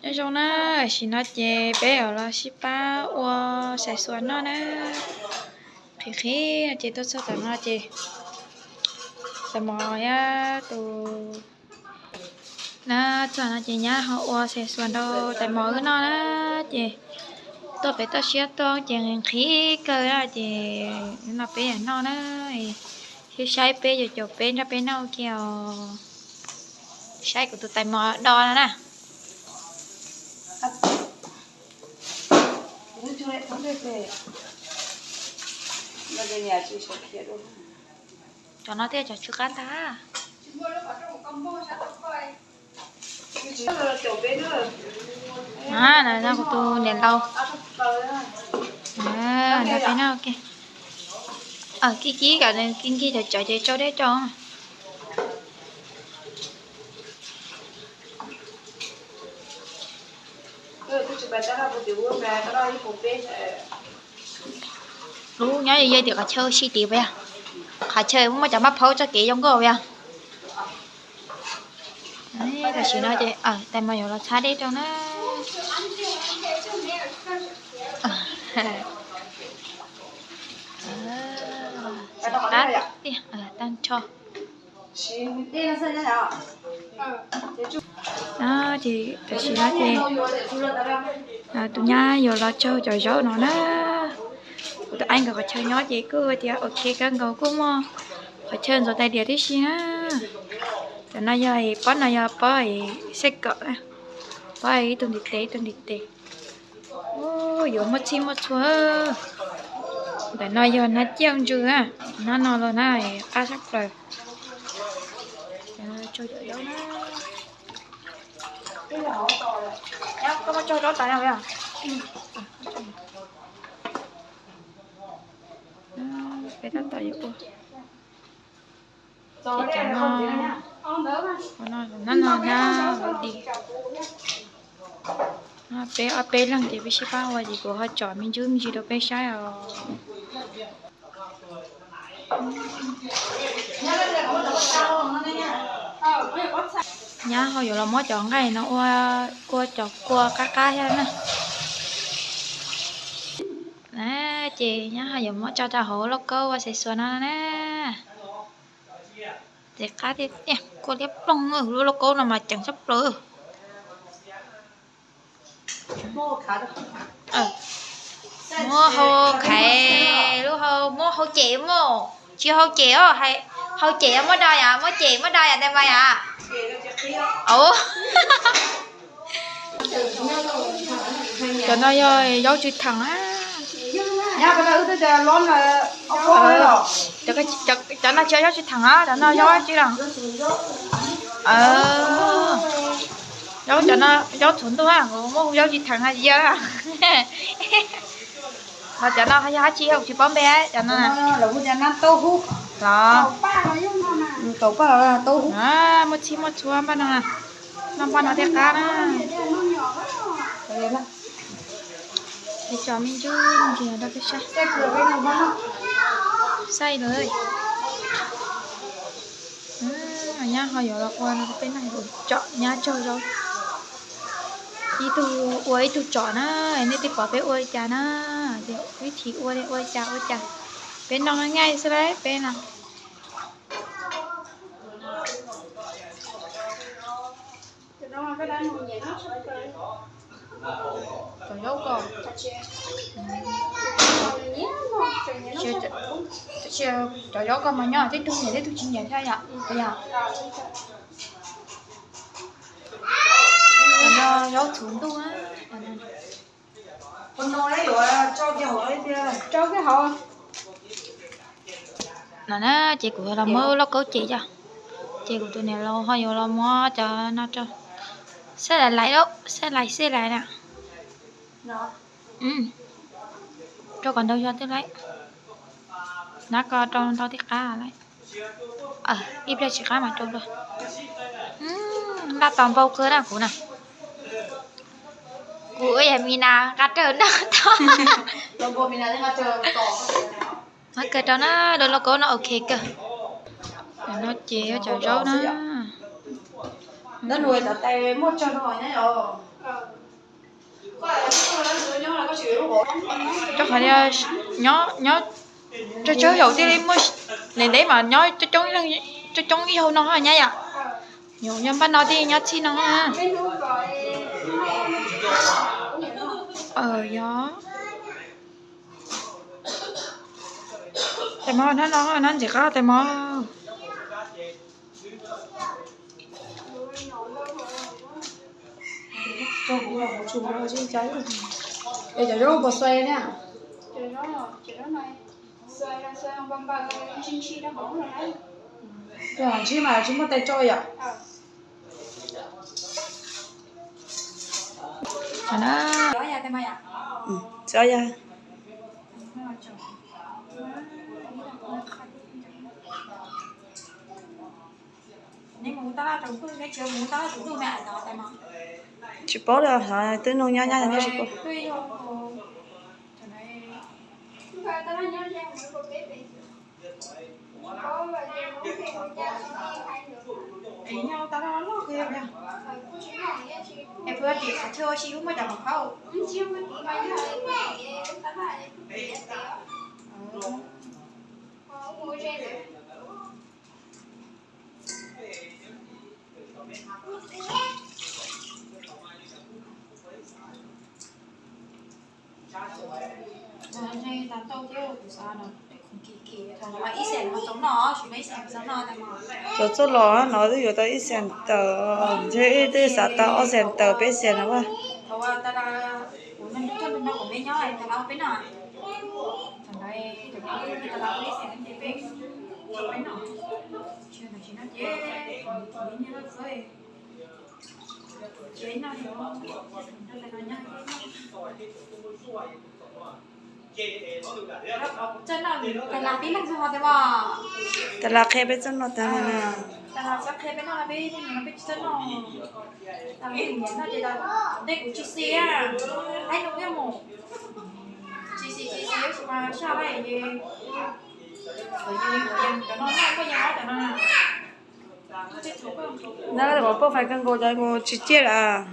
Nyob zoo na, tam sim no ces peb yuav los sib pab ua xaws xuas noj na. Qhib qhib no ces tuaj txog tom no ces tais mos thiab tus na, txog no ces nyab ho ua xaws xuas rau tais mos wb noj na. Ces tuaj pem toj siab tuaj ces nqhis nqhis kawg na ces no peb yuav noj na. Thiab saib peb yuav caum peb nrog peb noj ua ke os. Saib kuv tus tais mos do no na. Cov no thiaj cov tsw qab ntag. No kuv tus niam laus nrog peb noj ua ke. Kib kib kom nws kib nkig cov cawv ces tsau dej rau. Lub nyob yog tim qhov chaw sib tid puas yog? Qhov chaw muaj cov maj phaub txoj kev zoo nkauj puas yog? Tam sim no ces tais mos yuav los txhab dej rau na. Qab tiag, tag nrho. Ces tam sim no ces tus nyab yuav los tsaug cov zaub no na. Kuv tus aib nkawd qhov chaw nyob ces kuj tias ok kawg nkaus, kuj muaj qhov chaw ntxuav tais diav tib si na. Tam no yog pob no yog pob xej kom, pob ib tug ntiv tes ib tug ntiv tes. Yuav muaj txhij muaj txhua. Ntawm no yog hnab ciaj ntsws na, hnab no los na, qab sab plaws. Tsaug cov zaub na. Koj muab tsaug zaub tas no. Peb tab tom yuav ua. Ces cov no, hnab no hnab lawv di. Peb ob peb leeg ces peb sib pab ua ces kuv ho tsom me ntsis me ntsis rau peb saib os. Nyab ho yuav los muab cov nqaij no ua, ua cov kua qab qab thiab na. Ces nyab ho yuav muab tso rau hauv lauj kaub ua xaws xuas no na. Ces qab tiag tiag, kua liab ploog, lub lauj kaub no mas ceev sab plaws. Muab hau khaiv lub hau, muab hau cem mog, tsis hau cem os, hau cem muab do yom, muab cem muab do yom tais mos yom. Cov no yog zaub tsw theem na. Cov no tsis yog zaub tsw theem os, cov no zaub tsi los. Zaub cov no zaub txhuv ntuj, kuv muab hu zaub tsw theem hais tias. Ho cov no yog dab tsi kuv tsis paub npe cov no. Los muaj txhij muaj txhua npaj no, noj npaj no thiaj qab na. Tso me ntsis rau peb saib. Saib lawm. Nyab ho yuav los ua no peb noj, tsom nyab tsaug zaub. Ib tug ua ib tug tsom na, nej twb pom peb ua li cas na, vib thim ua li ua li cas ua li cas. Peb noj nqaij xwb lauj peb no. Cov zaub ko, cov zaub ko mas nyob tib tug nyiam tib tug tsis nyiam thiab yom, puas yog? Cov no zaub txhuv ntuj na. No na, ces kuv los muab lauj kaub cem cov, ces kuv tus niam laus ho yuav los muab cov no rau. Xab lais lais, xab lais xab lais na. Rau kom ntau zog twb laiv. Nab ko rau ntau tib qab laiv. Ib pliag tsis qab mas rau dua. Npaj tos npau kawg na kuv na. Kuv ua yam mi nas nqa rawg noj tod. Nqa kawg rau na, dua lauj kaub no ok kawg. Cov no ces yog cov zaub na. Rau qhov tias nyob, nyob tsawg tsawg yaum thiaj li muaj, ntev ntev mas nyob coob coob ib zaug no nyab yom. Yog npaj no thiaj nyob txhij no. Yog. Tais mov, hnab no hnab ntxim qab tais mov. Es cov zaub puas xuav na? Ntsib mas tsis muaj tais tso yom. Txhob ya. Tsis paub li, twb nug nyab nyab tsis paub. Cov txuj lom no twb yuav tau ib xees tawm, ntshe wb twb xav tau ob xees tawm peb xees no. Tais las qhia peb txoj noj tag. Nab, poj fais kawg nkaus cov kuv tsis ciaj lawm.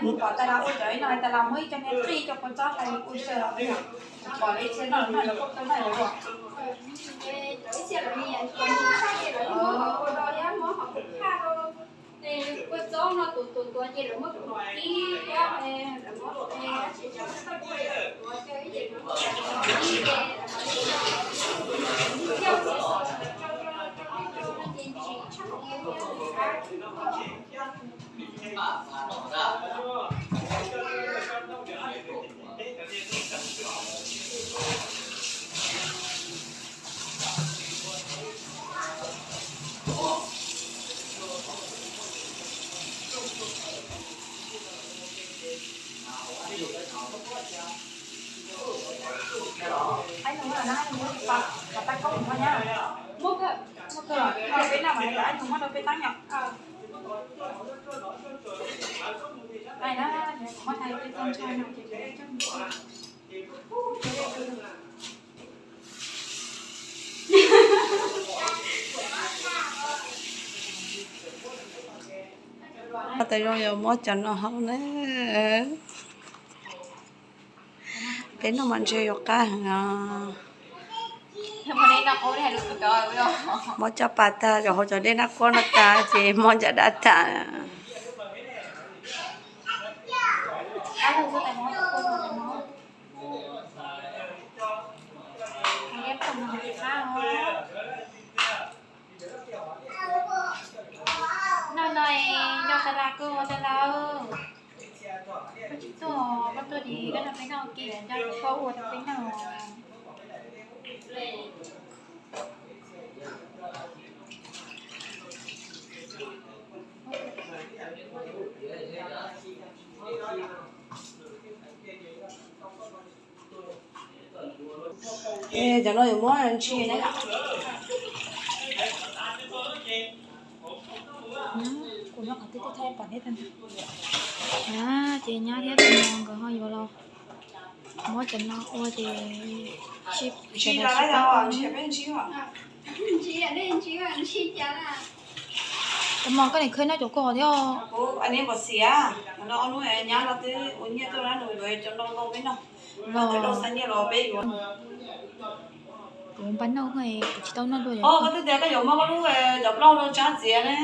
Mus pom tais las ua cov ib no, tais las muab ib co niag qij cov kua txob hais ua xyaw los pom ib txhia noj noj los koj tau noj los. Tais zoo yuav muab cov no haus na. Peb noj mas ntshe yuav qab heev os. Muab coj pas tag, cov hauv cov dej nab quab no tas ces muab ncaj dab tas. No no, nco tas las kuj ua tas las. Koj tsis tuaj, koj tuaj ces koj nrog peb noj ua ke, nco koj ua rau peb noj. Cov no yuav muab ntsis na. Kuv nyob qhov twg twb thaij pom thiab. Ces nyab thiab tus no nkawd ho yuav los Muab cov no ua ces sib, sib pab. Tus mos koj nim khawb noj cov koj thiab. Kuv npaj noj, kuv tsis tau noj dua. Koj twb tias koj yuav muab koj lub cov plaub rau Tsab txiav ne.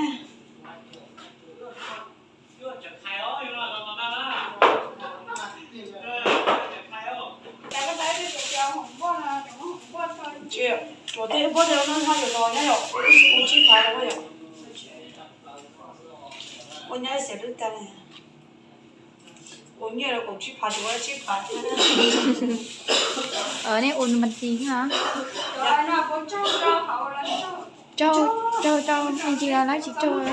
Tsuas tej pob tej no nyob yuav los nyob yom, ua tsib phav rau yom. Ua nyob xav lub tag, ua nyiaj rau kaum tsib phav, tsuas ua tsib phav thiab. Nej ua npas tis na. Raug, raug, raug, ntsis los lawv tsis raug.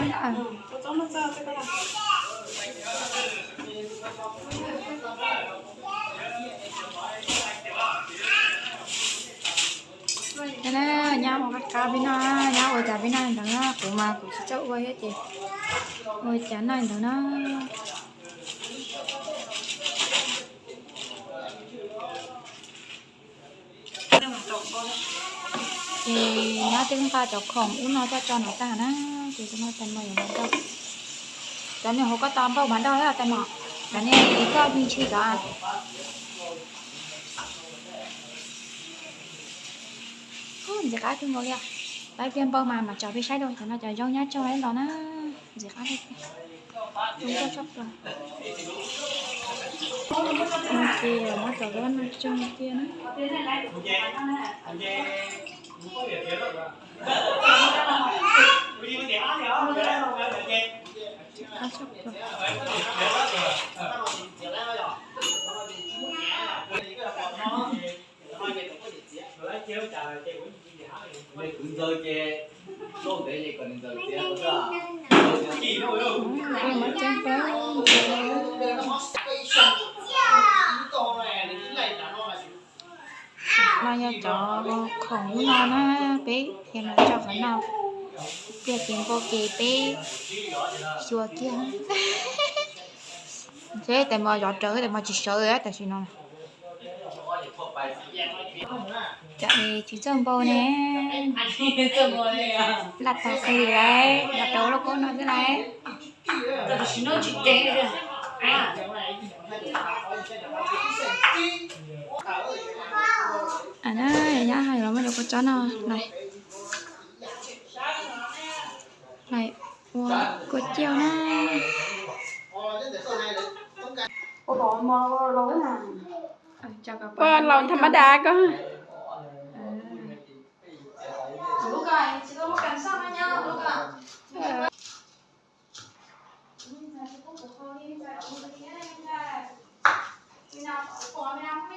Nyab mus qab qab peb noj, nyab ua cas peb noj ntawd na, kuv mas kuv tsis txawj ua thiab ces ua cas noj ntawd na. Ces nyab twb nqa cov khoom ub no coj tso no tag na, ces kuv no tais mos yuav mas nrauj. Cov niag hauv koj tos npauj mas nrauj thiab tais mos, cov niag koj me ntsis cov. Ntxim qab kawg nkaus li. Pab pliag npauj mas mam tso peb saib rau cov no cov zoo nyab tsaug los na. Ntxim qab li tiag. Zoo nkauj tshaj plaws. Ces muab cov lab no tsoo tiag na. Ntxim qab tshaj plaws. No yog cov khoom no na, peb qhia no tso qhov no, tiag ces npau ces peb xyuas kiag. Seb tais mos zov rawv tais mos tsis sawv tam sim no. Tam tsis txawj npau ne, laj tag qhia lawm, los rau lub koob no xwb lawm. Nyab hais los muab cov kua txob no lais, lais ua kua ciaj na. Ua laus tham ma das ko.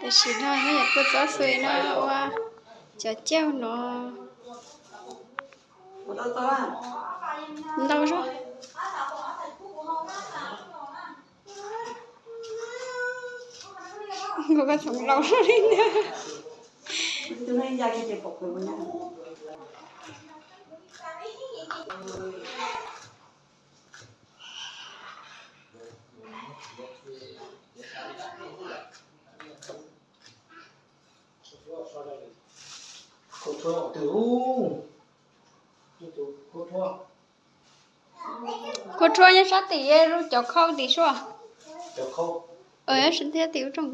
Tam sim no yog kua txob xwm no ua cov ciaj no. Ntau zog. Nkaus koj txhoov laus li ntag. Kua rhuaj nyob sab tim, cov khau tim suab. Thiab tim ub rooj.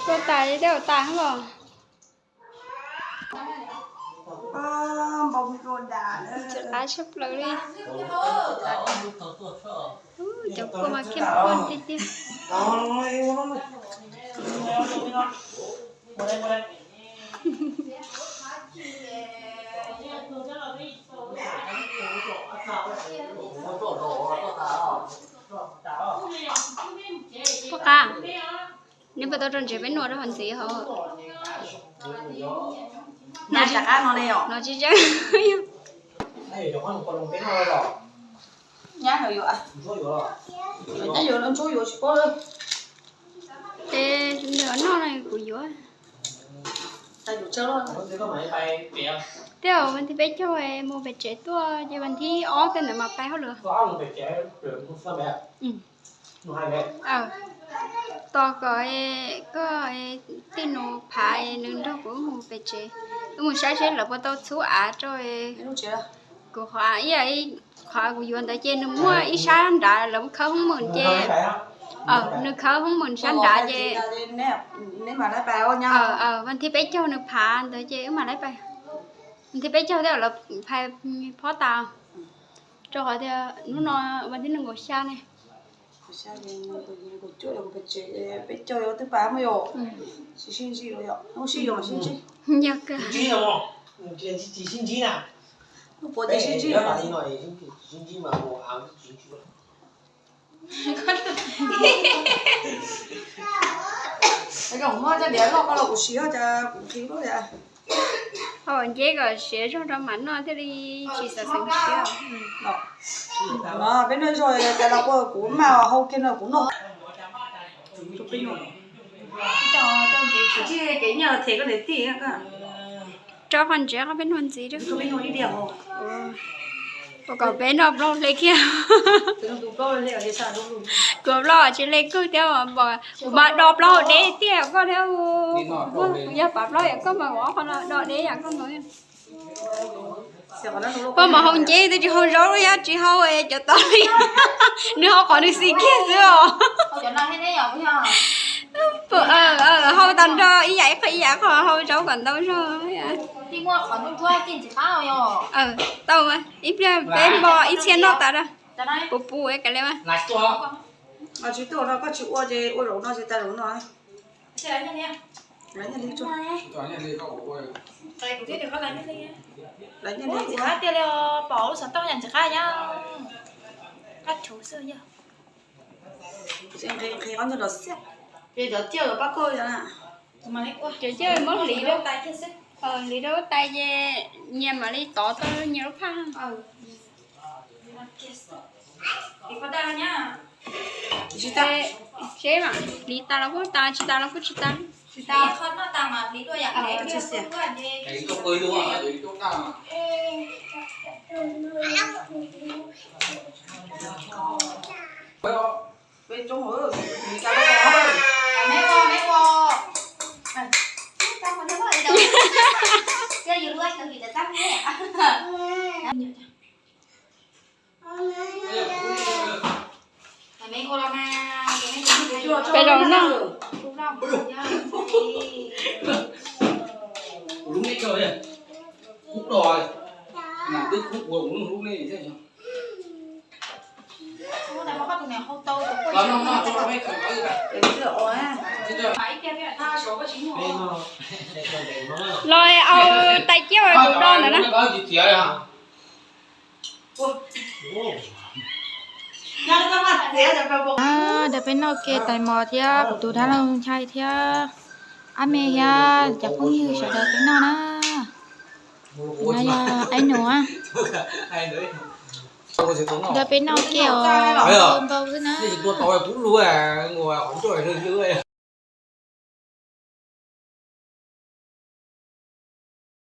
Tuaj tas li tej zaum tas los. Ntxim qab tshaj plaws li. Cov kua mas khiaj pua tiag tiag. Poj qab, neb puas tau rau ntsev peb nua rau hauv ntxiv hauv? No tsis tseeb. Nyab yuav, nyab yuav los ntsuab yuav tsis paub lawm. Ces nws noj no kuv yuav. Tej zaum vas thib peb caug mus pem tsev tuaj ces vas thib ob tej ntawd mas pais hauj lwm. Tos kom koj tij nus phav nws nrog kuv wb mus pem tsev, wb mus saib seb lawv puas tau txhub av rau kuv qhov, qhov kuv yuav ntawd ces nws muaj ib sab nrad lawv khawb hoob mwm ces, nws khawb hoob mwm sab nrad ces vas thib peb caug nws phav ntawd ces wb mam li pais. Vas thib peb caug tej zaum lawv phais phob tas, rau qhov tias hnub no vas thib nees nkaum xya ne. Peb caug twb pab muaj yom, tsis sib ntsib los yom, sib ntsib, tsis sib ntsib na, lub puav ces sib ntsib. Muab coj diav loj ko los kuv siv cas kuv nqhis lub. Hau nceb kom siav zog rau mam noj thiaj li tsis xav xeev siab. Peb noj zog tas los kuv mas hau kiag no kuv noj. Kev nyiaj los them koj niam tij. Rau qhov ntsev qhov peb noj ntxiv. Ua kom peb noj plaub hle kiag. Kuv plaub tsis hle kawg thiab, kuv mas do plaub hau deb tiag koj thiab. Yog pab plaub yam koj mas ua qhov no do deb yam koj no. Koj mas hau nceb twb tsis hau zaub thiab tsis hau cov tau li, nws hau qhov nws xis kiag xwb os. Hau tag nrho ib yam ib qho ib yam qho hau zaub kom ntau zog. Tau ib pliag peb npo ib txhiab noj tas da. Puv puv kav liam. Tsis tuaj no koj tsis ua ces ua zaum no ces tas zaum no. Ntxim qab tiag li, pom lub xov tooj yam ntxim qab nyab. Qab tshauv xwb yog. Nqhis ob nyuag los xiab. Cov ciaj muab hliv, hliv rau lub tais ces nyias mam li tov tau nyias lub phaj. Seb mam hliv tas los kuj tas, tsis tas los kuj tsis tas. Peb los noj. Los au tais ciab kuv do ntawd na. Ntawm peb noj ke tais mos thiab kuv tus dab laug Nchai thiab ab me thiab cov phooj ywg sawv daws peb noj na. No yog aib nus. Ntawm peb noj ke os, npau wb na.